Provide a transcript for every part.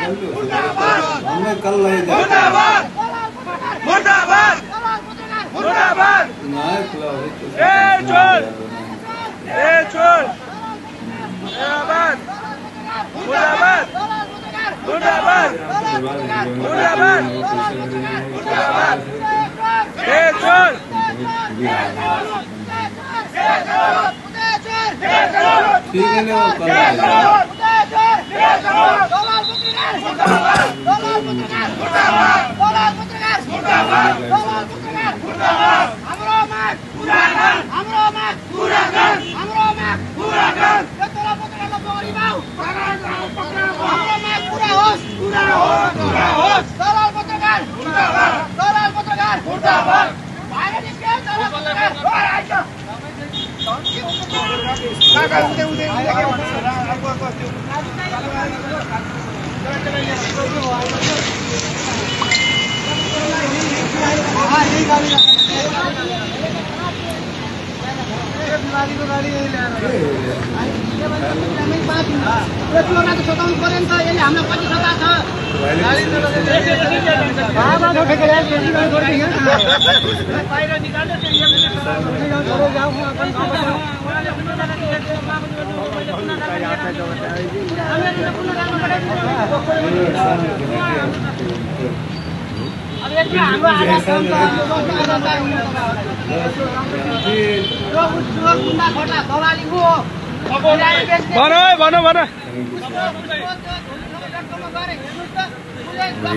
हमें कल ले जाए मुर्दाबाद मुर्दाबाद ए चोर मुर्दाबाद मुर्दाबाद मुर्दाबाद मुर्दाबाद मुर्दाबाद ए चोर ठीक है ना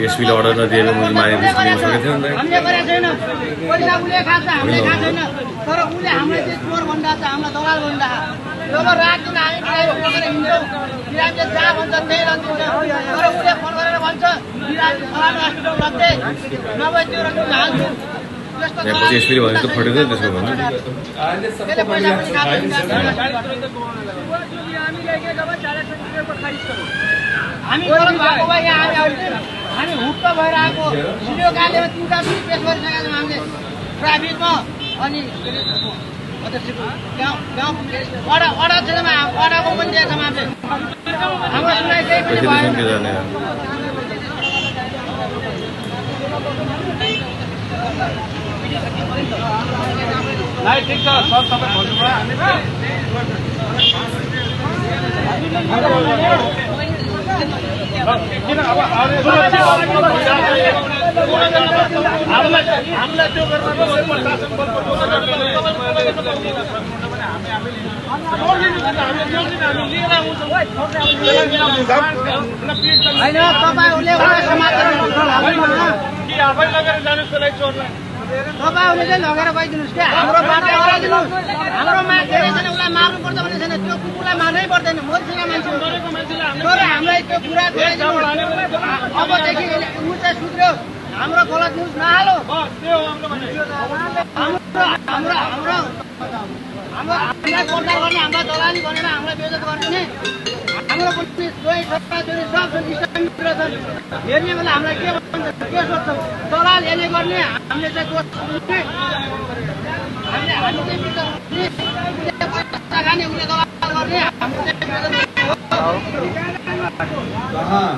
एसपीले अर्डर नदिएर मैले माने सकेको थिएँ नि हामीले गरेको छैन पैसा उले खान्छ हामीले खाएको छैन तर उले हामीलाई चाहिँ चोर भन्दा छ हामीलाई दलाल भन्दा जब रात दिन हामी बिरामी बोकेर हिँड्छौँ बिरामीले जहाँ भन्छ त्यही लगिन्छ तर उले फोन गरेर भन्छ बिरामी फलानु हस्पिटल लग्दै नभए त्यो रकम हाल्छु त्यसपछि एसपीले भने त फटेको थियो त्यसको भन्नु त्यसले पैसा पनि हामी गलत भएको भए यहाँ हामी आउँथ्यौँ हामी हुक्क भएर आएको भिडियो कालेर 3टा पनि पेस गरिसकेका छौँ हामीले ट्राफिकमा अनि गाउँ वडा क्षेत्रमा वडाको पनि दिएका छौँ हामीले हाम्रो सुनाइ केही पनि भएन ठिक छ सर तपाईँ भन्नुभयो किन अब हामीलाई त्यो होइन तपाईँहरूले समाचार आफै लगेर जानुहोस् त्यसलाई चोरलाई तपाईँहरूले चाहिँ लगेर गइदिनुहोस् क्या हाम्रो बाटो हराइदिनुहोस् हाम्रो धेरै छैन उसलाई मार्नुपर्छ भन्ने छैन त्यो कुकुरलाई मार्नै पर्दैन मरिसकेको मान्छे तर हामीलाई त्यो कुरा अबदेखि ऊ चाहिँ सुध्रियो हाम्रो गलत न्युज नहालो हामीलाई प्रचार गर्ने हामीलाई दलाली भनेर हामीलाई बेइज्जत गर्ने हाम्रो पनि छोरी छोराछोरी सब छन् इस्लामी मित्र छन् हेर्ने बेला हामीलाई के भन्छ के सोध्छ दलाल यसले गर्ने हामीले चाहिँ दोष हामीले हामी चाहिँ पैसा खाने उसले दलाल गर्ने हामीले कहाँ